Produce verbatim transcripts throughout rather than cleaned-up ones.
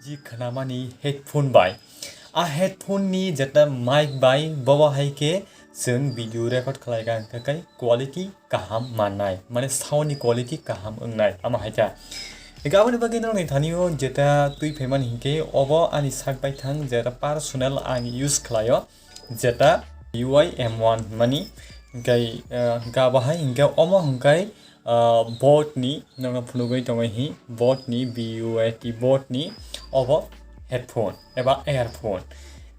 Ji khnamani headphone bai. A headphone ni jeta mic bai bobo hai khe chwng video record khlai kha hwnkhe kai quality kaham mannai, mane sound ni quality kaham wngnai, ama hai kha. Hwnkhe aboni bagwi norokni thani o jeta twi phaimani hinkhe obo ani sak bai thang jeta personal ang use khlaio. Jeta B Y M one hwnmani, hwnkhe, ah, hwnkhe abo hai hwnkhe omo hwnkhe, ah, Bose ni, nono phunugwi tongo hi, Bose ni B U A T, Bose ni obo headphone eba earphone.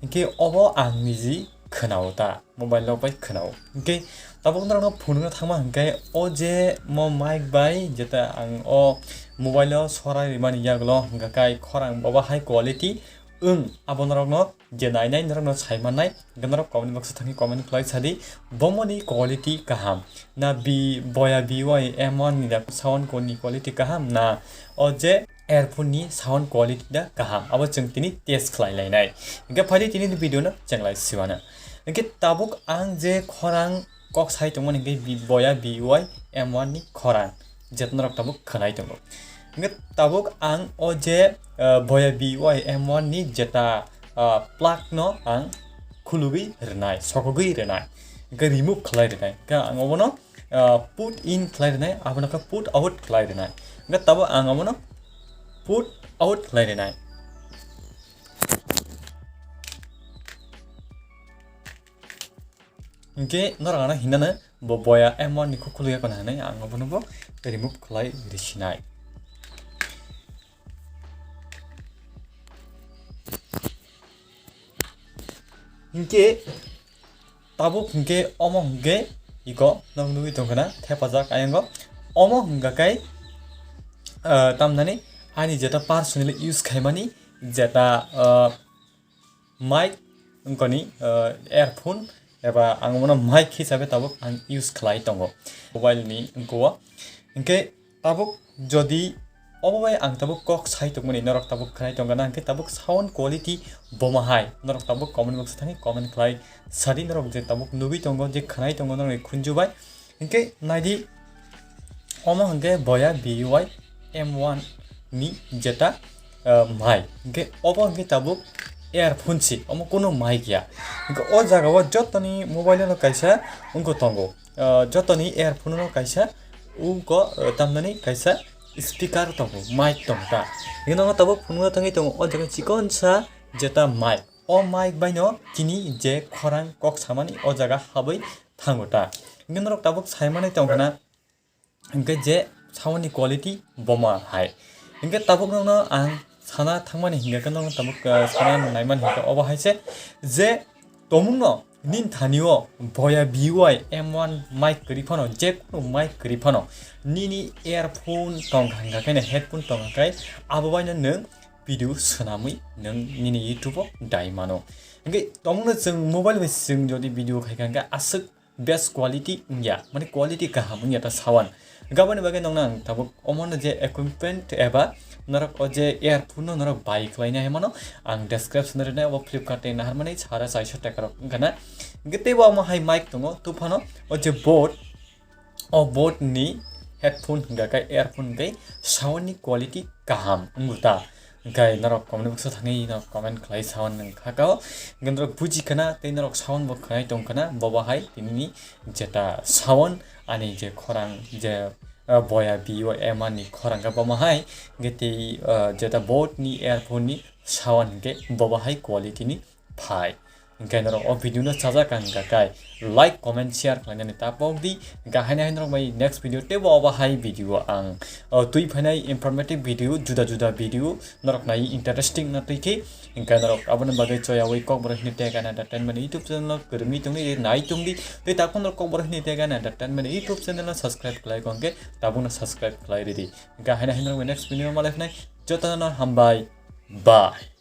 Hwnkhe obo ang niji khwnao ta, mobile rok bai khwnao. Hwnkhe tabuk norokno phunukna thangma hwnkhe o je mo mic bai jeta ang o mobile o sora rimani yagulo hwnkhe kai khorang bobo hai quality wng abo norokno je nainai norokno sai mannai, hwnkhe norok comment box o thangwi comment khlai sadi, bomoni quality kaham na, bi boya B Y M one ni da sound ni quality kaham na, o je earphone ni sound quality da kaham, abo chwng tini test khlai lainai. Hwnkhe phaidi tini video no chenglai siwana. Hwnkhe tabuk ang je khorang kok sai tongmani hwnkhe bi boya B Y M one ni khorang. Jeta norok tabuk khwnai tongo. Hwnkhe tabuk ang o je, ah, boya B Y M one ni jeta, ah, plug no ang khulugwi rwnai, sokogwi rwnai, hwnkhe remove khlai rwnai. Hwnkhe ang obono, ah, put in khlai rwnai, abono khe put out khlai rwnai. Hwnkhe tabuk ang obono put out khlai rwnai. Hwnkhe norok ano hinana bo boya M one ni khukhulwi ya kono hinwi ang obono bo remove khlai risinai. Hwnkhe tabuk hwnkhe omo hwnkhe iko nok nugwi tongkha na thepajak ayang o. Omo hwnkha khe, ah, tamnani ani jeta personal use khaimani jeta, ah, mic wngkoni, ah, earphone eba ang bono mic hisabe tabuk ang use khlai tongo mobile ni wngkho o. Hwnkhe tabuk jodi obo bai ang tabuk kok sai tongmani norok tabuk khwnai tongkha na hwnkhe tabuk sound quality bomo hai norok tabuk comment box o thangwi comment khlai sadi norok je tabuk nugwi tongo je khwnai tongo norokni khunju bai. Hwnkhe naidi, omo hwnkhe boya B Y M one ni jeta, ah, mic. Hwnkhe obo hwnkhe tabuk earphone se, omo kunu mic ya. Hwnkhe o jaga o jotoni mobile no kaisa wngkho tongo. Ah, jotoni earphone no kaisa wngkho, ah, tamnani kaisa speaker tongo, mic tongkha. Hwnkhe nono tabuk phunukna thangwi tongo o jaga chikonsa jeta mic. O mic bai no chini je khorang kok samani o jaga habwi thango ta. Hwnkhe norok tabuk sai manwi tongkha na, hwnkhe je sound ni quality bomo hai. Hwnkhe tabuk nokno ang sana thangmani hwnkhe norok tabuk, ah, sana naimani hwnkhe obo hai se je tomungno nini thani o boya B Y M one mic kwrwi phano, je kunu mic kwrwi phano, nini earphone tongkha hwnkha khe headphone tongkha khe abo bai no nwng video swnamwi nwng nini YouTube o dai mano. Hwnkhe tomungno chwng mobile bai chwng jodi video khaikha hwnkhe aswk best quality wngya, mane quality kaham wngya ta sound. Hwnkhe aboni bagwi nokno ang tabuk omono je equipment eba norok o je earphone no norok buy khlaina hai mano ang description o rinai, obo Flipkart ni naharmani sara chaisho taka rok wngkha na. Hwnkhe teibo omo hai mic tongo, tei phano o je Bose, o Bose ni headphone hwnkha khe earphone hwnkhe sound ni quality kaham wngkha ta. Hwnkhe norok comment box o thangwi norok comment khlai sound wngkha kha o. Hwnkhe norok buji khana tei norok sound bo khwnai tong khana, bobo hai tini ni jeta sound ani je khorang je, ah, boya B Y M one ni khorang khe bomo hai. Hwnkhe tei, ah, jeta Bose ni earphone ni sound hwnkhe bobo hai quality ni phai. Hwnkhe norok o video no chajak ang hwnkha khe like, comment, share khlainani ta pok di. Hwnkhe haino hai norok bai next video teibo obo hai video ang, o, twi phainai informative video, juda juda video norok nai interesting na twi khe. Hwnkhe norok aboni bagwi choyawi Kokborok Hindi Tech and Entertainment YouTube channel o kwrwngwi tongdi, nai tongdi. Tei tabuk norok Kokborok Hindi Tech and Entertainment YouTube channel o subscribe khlai kha hwnkhe tabukno subscribe khlai ridi. Hwnkhe haino hai norok bai next video malai phainai, jotono hambai. Bye.